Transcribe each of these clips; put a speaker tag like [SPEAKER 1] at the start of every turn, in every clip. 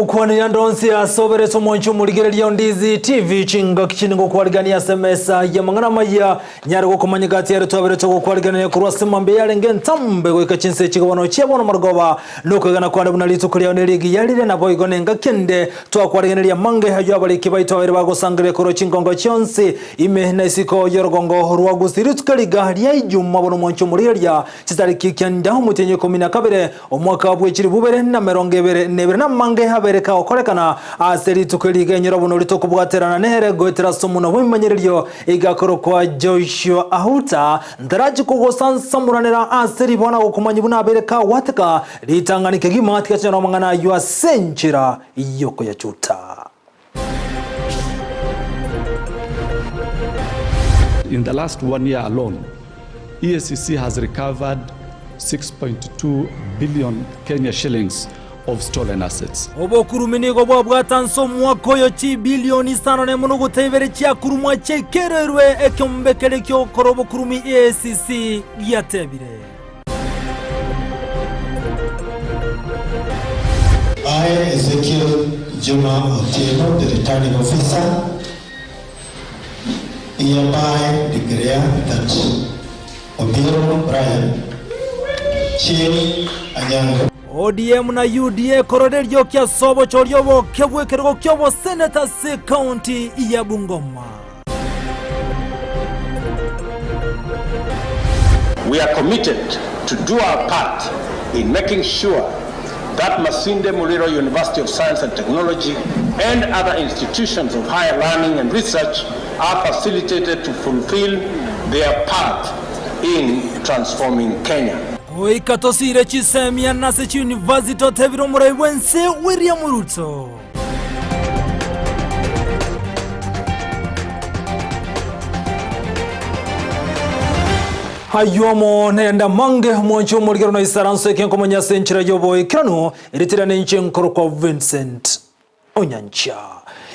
[SPEAKER 1] Ngokwanire ande onsi ase oberese omonche omorigereria o Ndizi TV chingaki chinde ngokwarigania ase emesa y'amang'ana amaya nyare gokomanya gati ere twaberete gokwariganania korwa ase mambia yarenge entambe goika chinsa echi bono chia bono marogoba nokwegena kwane buna rituko riao nerigiya rire naboigo nengaki ende twakwarigeneria amange ayio abariki baito babere bagosangereria korwa chingongo chionsi ime na isiko y'orogongo rwa Gusii rituko riga ria Ijuma bono omonche omorigereria chitariki kianda omotienyi ikomi na kabere Omwaka bwe chilifu ibere na emerongo ebere na ebere namange abere kagokorekana ase rituko eri iga buna oria tokobwaterana nere goetera ase omonwa bw'ebimanyererio igakorokwa Joshua Ahuta, ntarachi kogosansamoranera ase riboa na gokomanyia buna abeire kagwateka ritang'ani kegima tiga chinyore amang'ana ayio ase enchera y'okoyachuta.
[SPEAKER 2] In the last one year alone, EACC has recovered 6.2 billion Kenya shillings of stolen assets.
[SPEAKER 1] Obokurumi nigo bwabwata nse omwaka oyo chibilioni isano nemo nogota ibere chiakurumwa chiaikererwe ekeombe keria ki'ogokora obokurumi EACC giatebire.
[SPEAKER 3] I, Ezekiel Juma Otieno, the returning officer, hereby declare that Obiero Brian Chieng Anyango,
[SPEAKER 1] ODM na UDA kororerio kia ase obochori oboke bw'ekerogo ki'oboseneta ase ekaunti ya Bungoma.
[SPEAKER 4] We are committed to do our part in making sure that Masinde Muliro University of Science and Technology and other institutions of higher learning and research are facilitated to fulfill their part in transforming Kenya.
[SPEAKER 1] Goika tosire chisemia nase chiuniversity otebire omorai bwense William Ruto. Ayio amo nayande amange, omwanche omorigero na isaranso eke nkomanya ase enchera y'oboikeranu, eritera ninche nkorokwa Vincent Onyancha.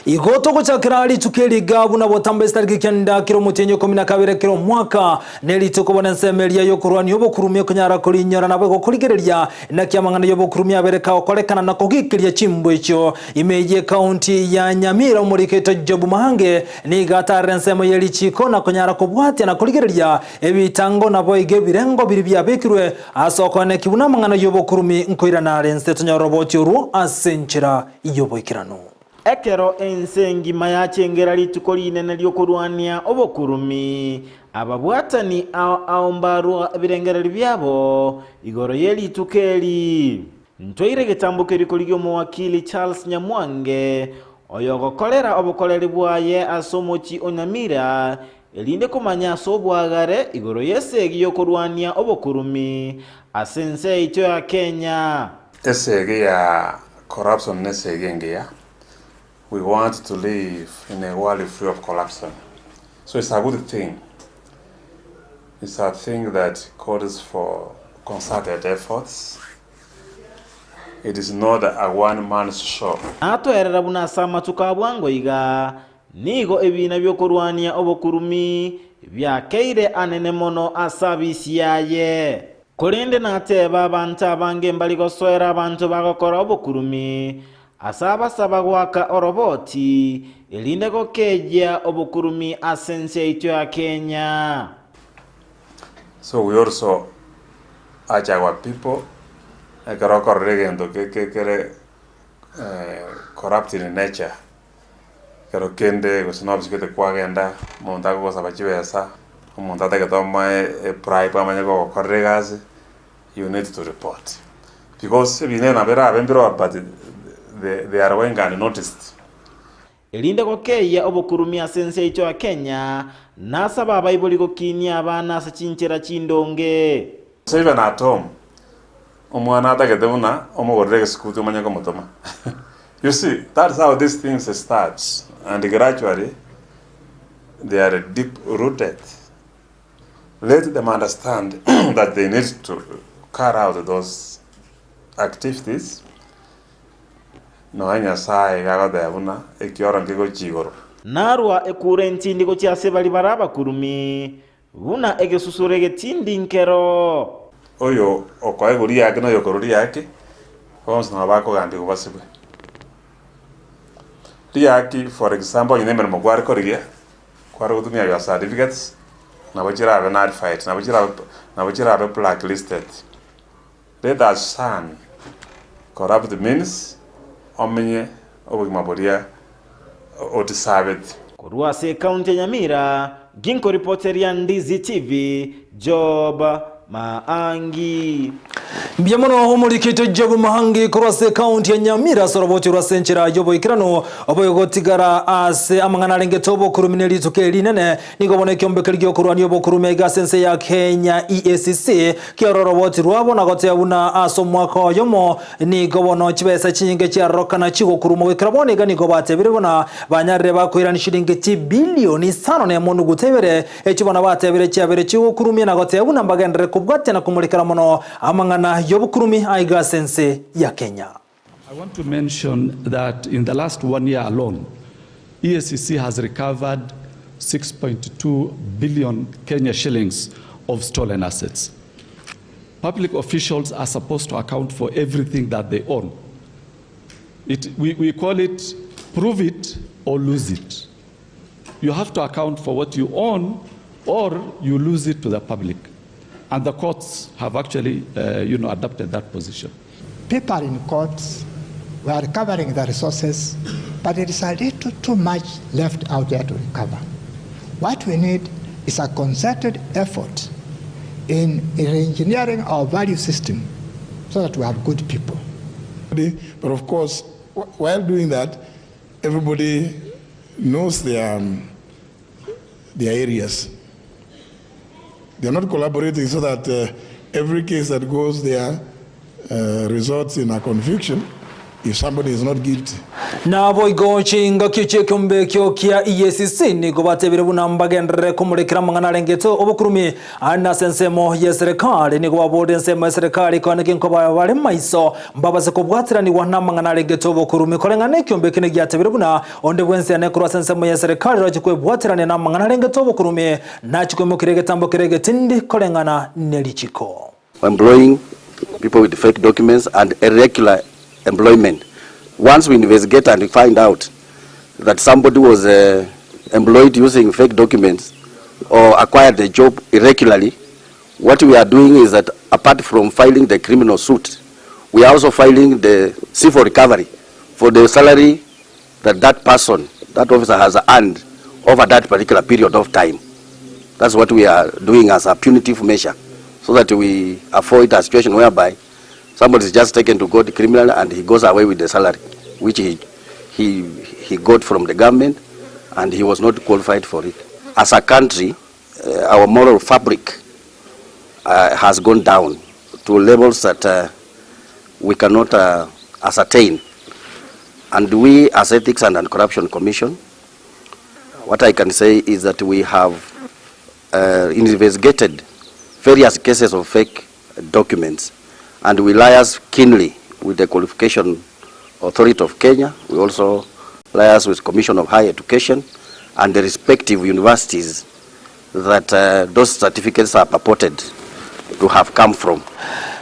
[SPEAKER 1] Igo togochakera rituko eri iga buna botambe chitariki kenda kera omotienyi ikomi na kabere kera omwaka, ne rituko bono ensemo eria y'okorwania obokurumi ekonyara korinyora nabo egokorigereria Naki amang'ana y'obokurumi abere kagokorekana na kogikeria chimbwa echio ime y'ekaunti ya Nyamira omoriketo Job Mahange nigo atarire ensemo ye richiko na konyara kobwatia na korigereria ebitango naboigo ebirengo biria biabekirwe ase okoeneki buna amang'ana y'obokurumi nkoirana are nse tonyore roboti orwo ase enchera y'oboikeranu.
[SPEAKER 5] Ekero ense engima yachengera rituko rinene ri'okorwania obokurumi, ababwatani ao ao mbarua ebirengererio biabo igoro ye rituko eri. Ntwaire egetambo keriko rigia omowakili Charles Nyamwange, oyogokorera obokoreri bwaye ase omochie o Nyamira, erinde komanya ase obwagare igoro y'esegi y'okorwania obokurumi ase ense yaito ya Kenya.
[SPEAKER 6] Esegi ya Corruption nesegi engiya, we want to live in a world free of corruption so it's a good thing, it's a thing that calls for concerted efforts, it is not a one man's show.
[SPEAKER 5] Natoerera buna ase amatuko a bwango iga, nigo ebiina bi'okorwania obokurumi biakeire anene mono ase abisi yaye. Korende nateeba abanto abange mbari gosoera abanto bagokora obokurumi, ase abasaba goaka oroboti, erinde gokeyia obokurumi ase ense yaito ya Kenya.
[SPEAKER 6] So we also urge our people, ekero okorora egento kere corrupt in nature, Ekero kende gose nobisigete kwagenda, omonto agogosaba chibesa, omonto atagete omoe ebribe amanye gogokorera egasi, you need to report. Because ebinto ebi nabo birabe mbiroo but they they are going unnoticed.
[SPEAKER 5] Erinde gokeyia obokurumi ase ense yaito ya Kenya, nasaba abaibori gokinia abana ase chinchera chindonge.
[SPEAKER 6] So even at home, Omwana atagete buna omogorere egesukuti omanye komotoma. You see, that's how these things start and gradually they are deep rooted. Let them understand that they need to carry out those activities nonya Nyasaye iga agoteba buna ekioro nkegochia igoro.
[SPEAKER 5] Narua ekura entindi gochia ase baria bare abakurumi, Buna egesusuro egetindi nkero.
[SPEAKER 6] Oyo okoegwa riaaki na oyokorwa riaaki, bonsi nabo bakogambigwa basibwe. Riaki for example onye na emeremo kware korigia, kware gotumia your certificates, nabo chirabe nullified, nabo chirabe nabo chirabe blacklisted. Let us shun corrupt means, omenye obogima boria otisabeti.
[SPEAKER 5] Korwa ase ekaunti ya Nyamira, ginkoripoteria Ndizi TV, Job Maangi.
[SPEAKER 1] Mbuya mono omorikito Job Mahangi korwa ase ekaunti ya Nyamira ase orobochi rwa ase enchera y'oboikeranu oboigotigara ase amang'ana arengete obokurumi ne rituko eri rinene. Nigo bono ekiombe keria giokorwania obokurumi aiga ase ense ya Kenya EACC kiarora oroboti rwabo na goteba buna ase omwaka oyomo Nigo bono chibesa chinyinge chiarorokana chigokuruma goikera bono iga nigo batebire buna banyarire bakoirania chilingi chibilioni isano nemo nuguta ibere, echio bono batebire chiabere chigokurumia na goteba buna mbagenderere kobwatia na komorekera mono amang'ana y'obokurumi aiga ase ense ya Kenya.
[SPEAKER 2] I want to mention that in the last one year alone, EACC has recovered 6.2 billion Kenya shillings of stolen assets. Public officials are supposed to account for everything that they own. It, we, we call it prove it or lose it. You have to account for what you own or you lose it to the public. And the courts have actually uh, you know, adopted that position.
[SPEAKER 3] People in courts we are recovering the resources, but it is a little too much left out there to recover. What we need is a concerted effort in re-engineering our value system so that we have good people.
[SPEAKER 7] But of course, while doing that, everybody knows their, um, their areas. They're not collaborating so that uh, every case that goes there uh, results in a conviction if somebody is not guilty.
[SPEAKER 1] Naboigo chingaki chi'ekeombe ekio kia EACC nigo batebire buna mbagenderere komorekera amang'ana arengete obokurumi aande ase ensemo y'eserekari. Nigo baborire ensemo y'eserekari koaneke nkoba bare maiso mbabase kobwateranigwa namang'ana arengete obokurumi. Koreng'ana nekeombe eke nigiatebire buna onde bwensi ane korwa ase ensemo y'eserekari roche kwebwaterania namang'ana arengete obokurumi nachie koimokeria egetambo kere egetindi koreng'ana nerichiko.
[SPEAKER 8] Employing people with fake documents and irregular employment. Once we investigate and find out that somebody was uh, employed using fake documents or acquired the job irregularly, what we are doing is that apart from filing the criminal suit, we are also filing the civil recovery for the salary that that person, that officer has earned over that particular period of time. That's what we are doing as a punitive measure so that we avoid a situation whereby somebody is just taken to court criminal and he goes away with the salary which he, he, he got from the government and he was not qualified for it. As a country, uh, our moral fabric uh, has gone down to levels that uh, we cannot uh, ascertain. And we as Ethics and Anti-Corruption Commission, what I can say is that we have uh, investigated various cases of fake documents and we liaise keenly with the Qualification Authority of Kenya. We also liaise with Commission of Higher Education and the respective universities that uh, those certificates are purported to have come from.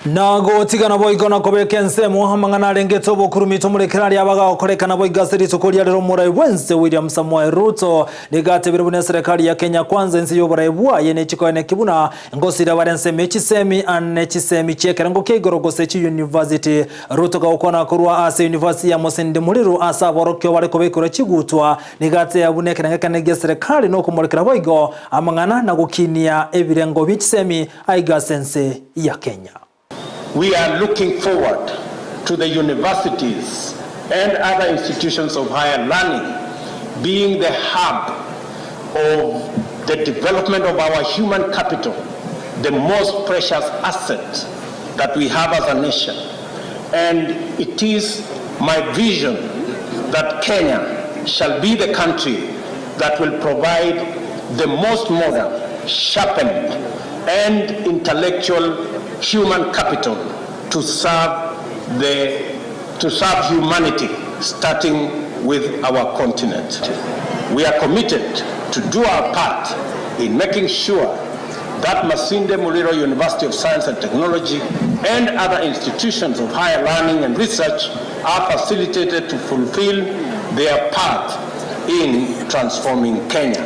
[SPEAKER 1] Na gotigana boigo na kobeka ensemo amang'ana arengete obokurumi tomorekere aria bagagokorekana boigo ase rituko ria rero omorai bwense William Samoei Ruto nigo atebire buna eserekari ya Kenya Kwanza ense y'oborai bwaye nechikoeneki buna ngosira bare ensemo echisemi ane chisemi chiekerengo kia igoro gose chiyunivasiti Ruto gagokwana korwa ase university ya Mosindi Muriru ase aborokio bare kobekerwa chigutwa Nigo ateba buna ekerengo ekenene gi'eserekari nokomorekera boigo amang'ana na gokinia ebirengo bie chisemi aiga ase ense ya Kenya.
[SPEAKER 4] We are looking forward to the universities and other institutions of higher learning being the hub of the development of our human capital, the most precious asset that we have as a nation. And it is my vision that Kenya shall be the country that will provide the most modern, sharpened, and intellectual human capital to serve, the, to serve humanity, starting with our continent. We are committed to do our part in making sure that Masinde Muliro University of Science and Technology and other institutions of higher learning and research are facilitated to fulfill their part in transforming Kenya.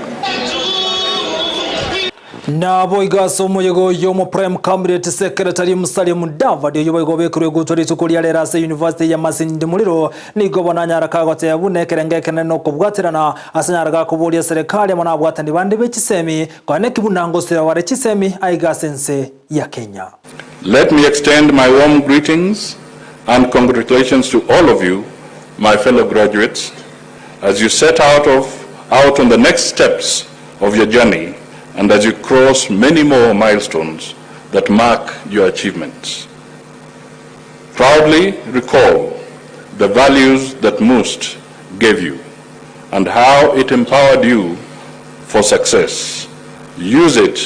[SPEAKER 1] Naboigo ase omoyega oyio omoprime cabinet secretary Musalia Mudavadi oyio boigo obekirwe egutwa rituko ria rero ase university ya Masindi Muliro nigo bono anyara kagoteba buna ekerengo ekenene nokobwaterana ase anyara gakoboria serikali amo nabwatani bande be chisemi konya neki buna ngosira bare chisemi aiga ase ense ya Kenya.
[SPEAKER 9] Let me extend my warm greetings and congratulations to all of you, my fellow graduates, as you set out, of, out on the next steps of your journey and as you cross many more milestones that mark your achievements. Proudly recall the values that MUST gave you and how it empowered you for success. Use it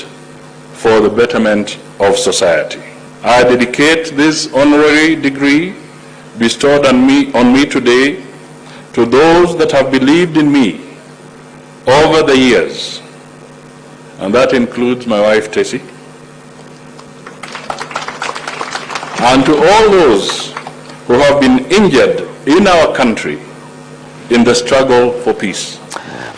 [SPEAKER 9] for the betterment of society. I dedicate this honorary degree bestowed on me, on me today to those that have believed in me over the years, and that includes my wife Tessie, and to all those who have been injured in our country in the struggle for peace.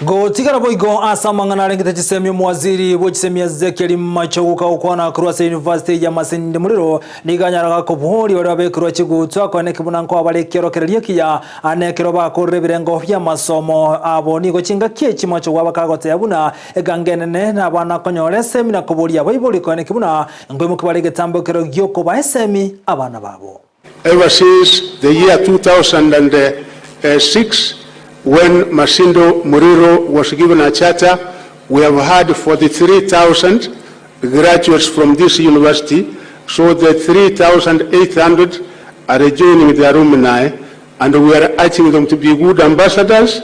[SPEAKER 1] Gotigara boigo ase amang'ana arengete chisemi omowaziri bwe chisemi Ezekiel Machogu gokwana korwa ase university ya Masinde Muliro nigo anyaraga koboria baria babekerwa chigutwa kone kibuna nkoa bare ekiorokererio ekiya ane ekero bakorire ebirengo bia amasomo abo nigo chingaki echi Machogu abakagoteba buna egango enene na abana konyora esemi na koboria abaibori kone kibuna nkoimoki bare egetambo ekero giokoba esemi abana babo.
[SPEAKER 10] Ever since the year 2006, when Masinde Muliro was given a charter, we have had 43,000 graduates from this university. So the 3,800 are joining the alumni, and we are urging them to be good ambassadors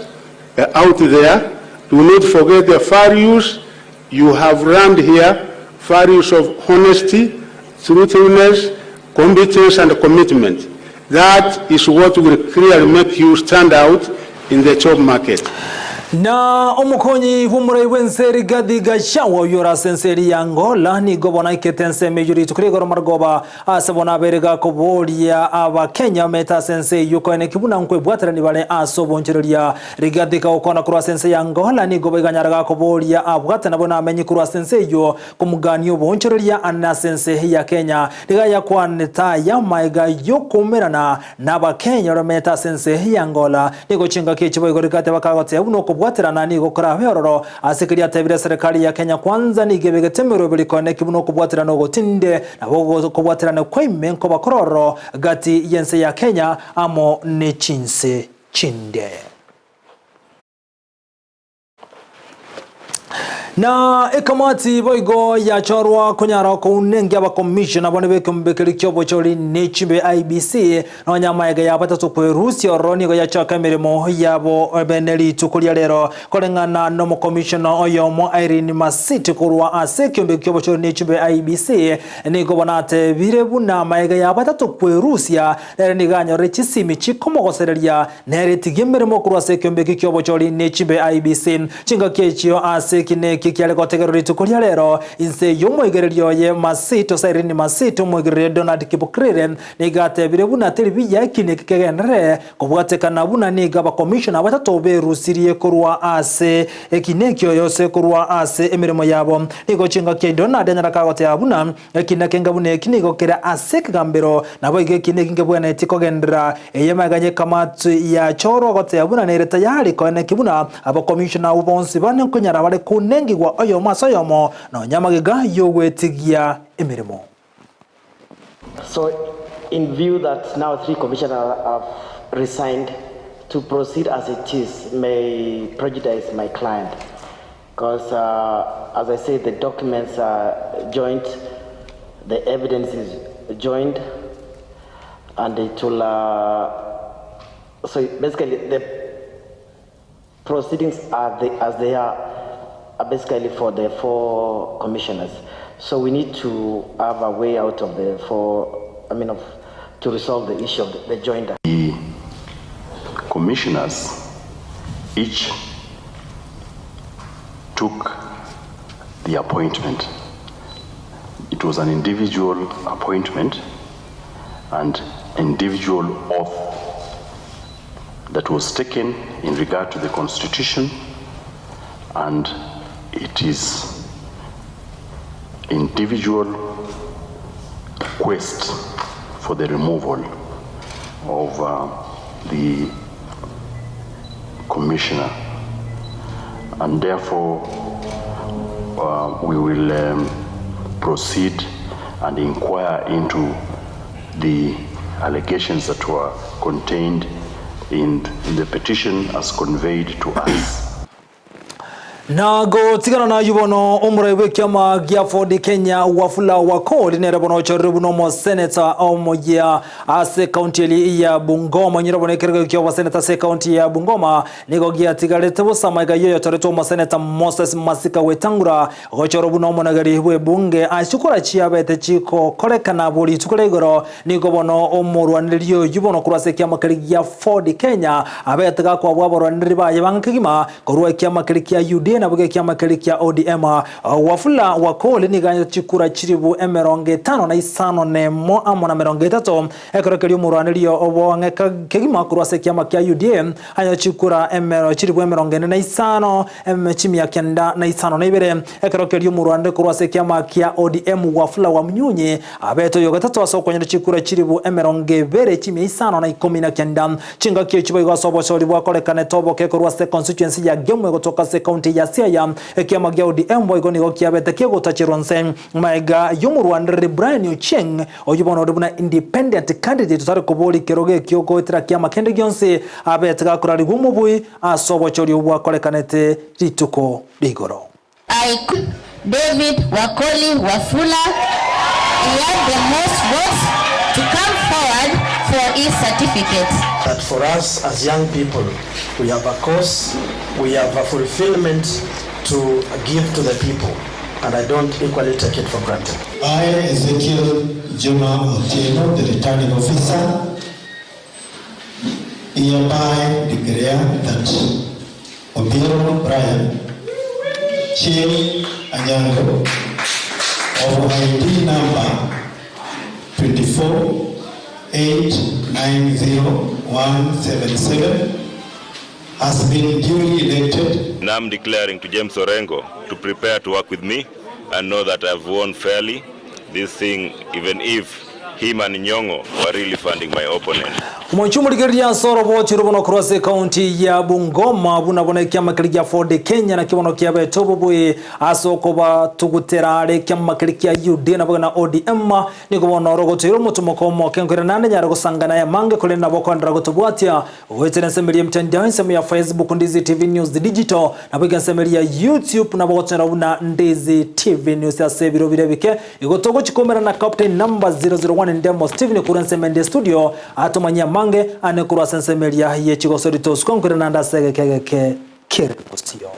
[SPEAKER 10] out there. Do not forget the values you have learned here, values of honesty, truthfulness, competence, and commitment. That is what will clearly make you stand out in the job market.
[SPEAKER 1] Na omokonyi bw'omorai bw'ense Rigathi Gachagua oyio ore ase ense eria ya Angola nigo bono aikete ensemo eyio rituko ria igoro marogoba ase bono abeire gakoboria abakenya bamete ase ense eyio koeneki buna nkwebwaterani bare ase obonchereria. Rigathi kagokwana korwa ase ense ya Angola nigo boiganyara gakoboria abwatana bono amenyi korwa ase ense eyio komogania obonchereria ane ase ense ya Kenya. Riga yakwanete aya maega yokomerana na abakenya baria bamenyete ase ense ya Angola. Nigo chingaki echi boigo Rigathi bakagoteba buna okobwaterana nigo korabe ororo ase keria atebire serikali ya Kenya Kwanza nigo ebegete emeroberi koeneki buna okobwaterana ogotinde nabo okobwaterana kwaime nkoba kore ororo gati y'ense ya Kenya amo ne chinse chinde. Na ekamati boigo yachorwa konyara kounengia abakomishona abwo b'ekeombe keria ki'obochori ne chimbe IEBC nonya amaega ya batato kwerusia ororo nigo yachaka emeremo yabo bene rituko ria rero koreng'ana n'omokomishona oyomo Irene Masit korwa ase ekeombe ki'obochori ne chimbe IEBC nigo bono atebire buna amaega ya batato kwerusia nere nigo anyorire chisimi chikomogosereria nere etigie emeremo korwa ase ekeombe eki ki'obochori ne chimbe IEBC chingaki echio ase eki na eki kiare gotegerwa rituko ria rero inse y'omoigereria oye Masit ase Irene Masit omoigereria Donald Kipkorir nigo atebire buna teri buya eki na eki kegenderere kobwatekana buna nigo abakomishona batato berusirie korwa ase eki na eki oyose korwa ase emeremo yabo. Nigo chingaki Donald anyara kagoteba buna eki na kenga buna eki nigo kere ase ekegambero naboigo eki na eki nkebwenereti kogenderera eye magega y'ekamati yachorwa goteba buna nere tayari koeneki buna abakomishona abwo bonsi bane nkonyara bare konengigwa oyomo ase oyomo nonya amagega y'ogwetigia emeremo.
[SPEAKER 11] So, in view that now three commissioners have resigned, to proceed as it is may prejudice my client. Because, as I said, the documents are joint, the evidence is joined, and it will. So basically, the proceedings are the, as they are basically for the four commissioners. So we need to have a way out of the four, I mean, of, to resolve the issue of the joinder.
[SPEAKER 12] The commissioners each took the appointment. It was an individual appointment and individual oath that was taken in regard to the Constitution and it is individual quest for the removal of uh, the commissioner. And therefore, uh, we will um, proceed and inquire into the allegations that were contained in the petition as conveyed to us.
[SPEAKER 1] Na gotigana nayio bono, omorai bw'ekiama gia Ford Kenya Wafula Wakoli nere bono ochorire buna omoseneta omoyia ase ekaunti eria ya Bungoma. Onyore bono ekerogo ki'oboseneta ase ekaunti ya Bungoma nigo giatigarete bosa amaiga y'oyotoretwe omoseneta Moses Masika Wetangula gochorwa buna omonageri bw'ebunge ase chikura chiabete chikokorekana bo rituko ria igoro. Nigo bono omorwanereria oyio bono korwa ase ekiama keria gia Ford Kenya abete gakoabua abarwanereri baye bang'e kegima Korwa ekiama keria kia UDA naboigo ekiama keria kia ODM, Wafula Wakoli nigo anyete chikura chilifu emerongo etano na isano nemo amo na merongo etato, ekero keria omorwaneria oboang'e kegima korwa ase ekiama kia UDA anyete chikura chilifu emerongo ene na isano chimia kenda na isano na ibere, ekero keria omorwaneria korwa ase ekiama kia ODM Wafula Wamunyunyi abete oyogatato ase okonyora chikura chilifu emerongo ebere chimia isano na ikomi na kenda. Chingaki echi boigo ase obochori bwakorekanete oboke korwa ase constituency ya Gemwe gotoka ase ecounty ya Siaya, ekiama gia ODM boigo nigo kiabete kegotacherwa nse magega y'omorwanereri Brian Ochieng oyio bono ore buna independent candidate otari koboria kerogo ekio goetera kiama kende gionsi abete gakorarigwa omobui ase obochori obwo bwakorekanete rituko rigoro.
[SPEAKER 13] I David Wakoli Wafula, he had the most votes to come forward for his certificate.
[SPEAKER 14] That for us as young people, we have a cause, we have a fulfillment to give to the people, and I don't equally take it for granted.
[SPEAKER 15] I, Ezekiel Juma Otieno, the returning officer, hereby declare that Obiero Brian Chieng Anyango of ID number 24890177 has been duly elected.
[SPEAKER 16] And I'm declaring to James Orengo to prepare to work with me and know that I've won fairly this thing, even if him and Nyong'o were really funding my opponent.
[SPEAKER 1] Omonche omorigereria ase orobochi robono korwa ase ekaunti ya Bungoma buna bono ekiama keria gia Ford Kenya nakio bono kiabete obobui ase okobatugutera are ekiama keria kia UDA naboigo na ODM nigo bono orogotoira omotomoko omoke nkoira naende nyare gosangana aya mange korende nabo okoenderera gotobwatia Goetera ensemo eria y'emtandao, ensemo ya Facebook Ndizi TV News Digital, naboigo ensemo eria ya YouTube nabo ogochora buna Ndizi TV News ase ebiro bire ebike. Igo togochi koumera na Captain Number 001 Ndemo Steven korwa ensemo ende studio atomanyie amange ane korwa ase ensemo eria ye chigosori tosuka nkoirana naende ase egeke egeke kere bosio.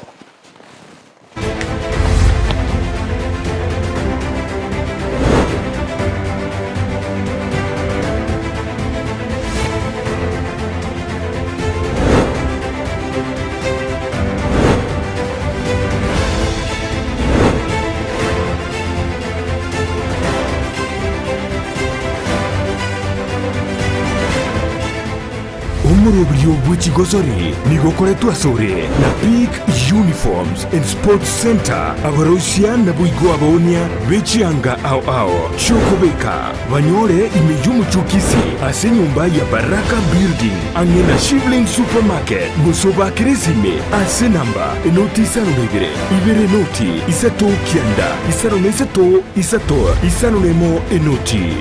[SPEAKER 17] Omoroberio bwe chigosori nigo okoretwe asore na Peak Uniforms and Sports Centre, abaroisia naboigo abaoonia be chianga ao ao chi'okobeka, banyore ime y'omochie o Kisii ase enyomba ya Baraka Building ang'e na Shivling Supermarket, gose obakere esime ase enamba enoti isano na ibere, ibere enoti, isato kianda, isano na isato, isato, isano na emo enoti.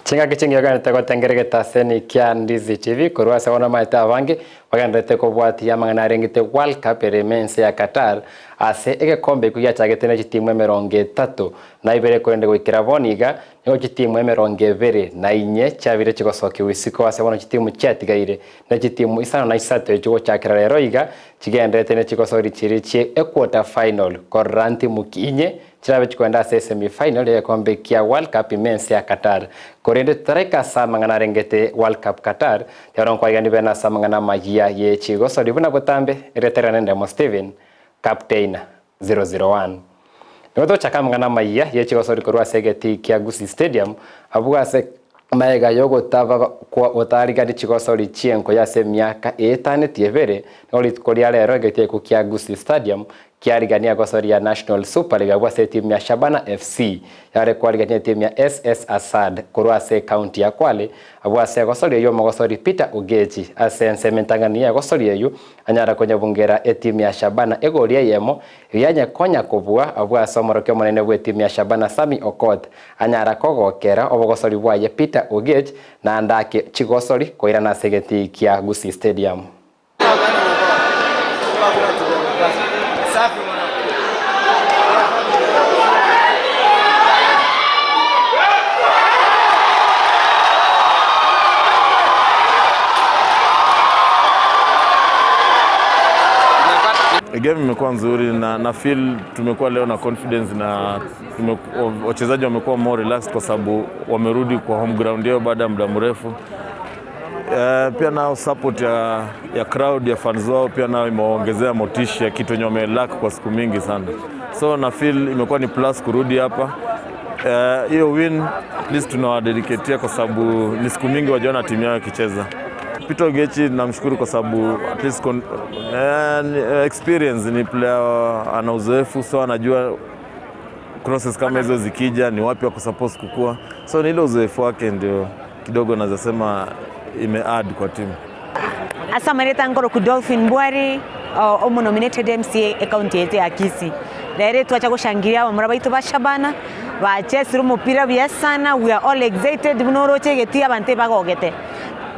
[SPEAKER 18] Chingaki chingiya ogenderete gotengera egetaseni kia Ndizi TV korwa ase bono amaete abange bagendererete kobwatia amang'ana arengete World Cup ere ime ense ya Qatar ase egekombe ekio giachagete ne chitimu emerongo etato na ibere korende goikera bono iga nigo chitimu emerongo ebere na inye chiabeire chigosokiwa isiko ase bono chitimu chiatigaire ne chitimu isano na isato echio gochakera rero iga chigendererete ne chigosori chiria chie equarter final korora ntimu ki inye Chirabe chikoenda ase esemi final y'egekombe kia World Cup ime ense ya Qatar. Korende totaraika ase amang'ana arengete World Cup Qatar, tiga nkwarigereria bene ase amang'ana amayia ye chigosori buna botambe erieta riane Ndemo Stephen, Captain 001. Nigo togochaka amang'ana amayia ye chigosori korwa ase egetii kia Gusii Stadium abwo ase. Magega y'ogotaba kwa gotarigani chigosori chi'enkoyo ase emiaka eetaneti ebere, nigo rituko ria rero egetieko kia Gusii Stadium kiarigania gosori ya National Super League agwo ase etimu ya Shabana FC yare kwarigania etimu ya SS Assad korwa ase ecounty ya Kwale abwo ase egosori eyio omogosori Peter Ogechi ase ensemo entang'ani y'egosori eyio anyara konyebungera etimu ya Shabana egori eyemo Erio anyekonya kobua abwo ase omorokia omonene bw'etimu ya Shabana Sammy Okoth anyara kogokera obogosori bwaye Peter Ogech na andake chigosori koirana ase egetii kia Gusii Stadium.
[SPEAKER 19] Game imekuwa nzuri na, na feel tumekuwa leo na confidence na wachezaji wamekuwa more relaxed kwa sababu wamerudi kwa home ground yao baada ya muda mrefu. Pia nao support ya, ya crowd ya fans wao pia nao imewaongezea motisha, kitu yenye wamelack kwa siku mingi sana, so na feel imekuwa ni plus kurudi hapa. Hiyo win at least tunawadedicatea kwa sababu ni siku mingi wajaona timu yao ikicheza. Peter Ogechi namshukuru kwa sababu at least experience ni player ana uzoefu so anajua crosses kama hizo zikija ni wapi wako supposed kukua, so ni ile uzoefu wake ndio kidogo naweza sema ime add kwa timu.
[SPEAKER 20] Ase amareta nkoroku Dolphin Bwari, omo nominated MCA ecounty yaito ya Kisii. Rero twacha goshangiria abamura baito ba Shabana, bachesire omopira buya sana, we are all excited buna oroche egetii abanto ebagogete.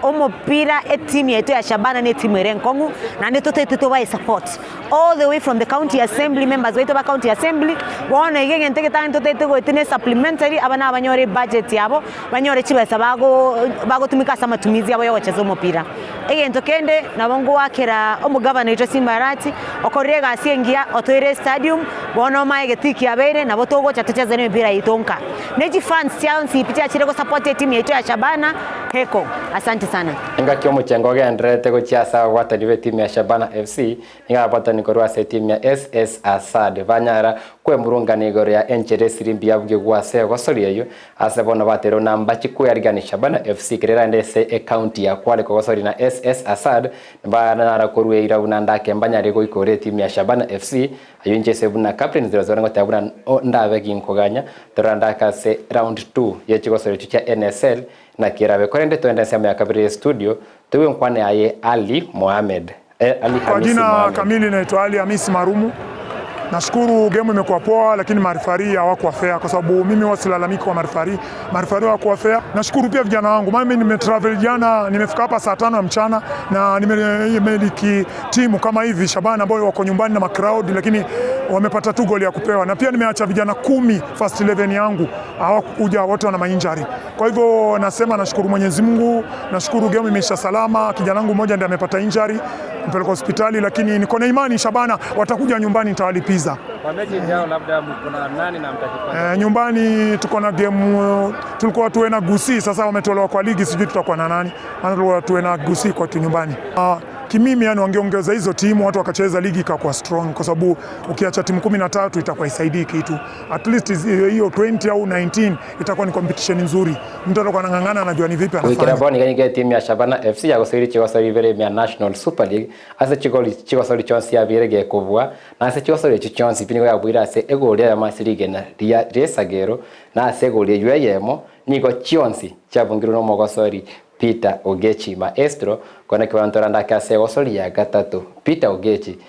[SPEAKER 20] Omopira etimu yaito ya Shabana na etimu ere enkong'u, naende totaete tobae support all the way from the county assembly members baito ba county assembly, bono iga egento egetang'ani totaete goetia ne supplementary, aba nabanyore ebudget yabo, banyore chibesa bago bagotumika ase amatumizi abo ya ogochesa omopira. Egento kende nabo ngoakera omogavana oito Simba Arati, okorire egasi engiya otoire estadium, bono omae egetii kiabeire nabo togocha tocheze emepira yaito nka. Ne chifans chionsi pi chiachire gosupport etimu yaito ya Shabana heko. Asante sana.
[SPEAKER 18] Engaki omochengo ogendererete gochia ase ababwatani b'etimu ya Shabana FC, nigo ababwatani korwa ase etimu ya SS Asad banyara kwemurungana igoro ya enchera esiri mbuya bugigwa ase egosoria eyio Ase bono baterwe na mbachi kweyarigania Shabana FC keria erande ase ecounty ya Kwale kogosoria na SS Assad nibanara korwa eira buna ndake mbanyare goikora etimu ya Shabana FC ayio inche ase buna captain 00 ngoteba buna ndabe ginkoganya torora ndake ase round 2 ye chigosoria echio chia NSL naki erabe korende toende ensemo ya kabere ye studio toigwe enkwana yaye Ali Mohamed. Eh, Ali
[SPEAKER 21] Kwa
[SPEAKER 18] Hamisi
[SPEAKER 21] jina
[SPEAKER 18] Mohamed.
[SPEAKER 21] kamili naitwa Ali Hamisi Marumu. Nashukuru game imekuwa poa, lakini marifari hawakuwa fair kwa sababu mimi huwa silalamiki kwa marifari. Marifari hawakuwa fair. Nashukuru pia vijana wangu, maana mimi nimetravel jana, nimefika hapa saa tano ya mchana na nimemeliki timu kama hivi Shabana ambao wako nyumbani na macrowd, lakini wamepata tu goli ya kupewa, na pia nimeacha vijana 10 first 11 yangu hawakuja, wote wana mainjury. Kwa hivyo nasema nashukuru Mwenyezi Mungu, nashukuru game imeisha salama. Kijana wangu mmoja ndiye amepata injury mpeleka hospitali, lakini niko na imani Shabana watakuja nyumbani, nitawalipiza.
[SPEAKER 22] Kwa mechi ijayo labda mko na nani na mtajipanga?
[SPEAKER 21] Nyumbani tuko na game, tulikuwa tuwe na Gusii, sasa wametolewa kwa ligi, sijui tutakuwa na nani, maana tulikuwa tuwe na Gusii kwa tu nyumbani. Kimimi yani wangeongeza hizo timu watu wakacheza ligi ikakuwa strong, kwa sababu ukiacha timu 13 itakuwa isaidii kitu. At least hiyo 20 au 19 itakuwa ni competition nzuri, mtu atakuwa anang'ang'ana, anajua ni vipi
[SPEAKER 18] Goikera
[SPEAKER 21] anafanya.
[SPEAKER 18] bono iga nigo etimu ya Shabana FC yagosoire chigosori ibere ime ya National Super League ase chigori chigosori chionsi yabeire gekobua na ase chigosori echio chionsi pi nigo yabuire ase egori eyemo ase rigena ria riesagero na ase egori eyio eyemo nigo chionsi chiabungirwe nomogosori Peter Ogechi Maestro kona ekebaranto orande ake ase egosori ya gatato Peter Ogechi.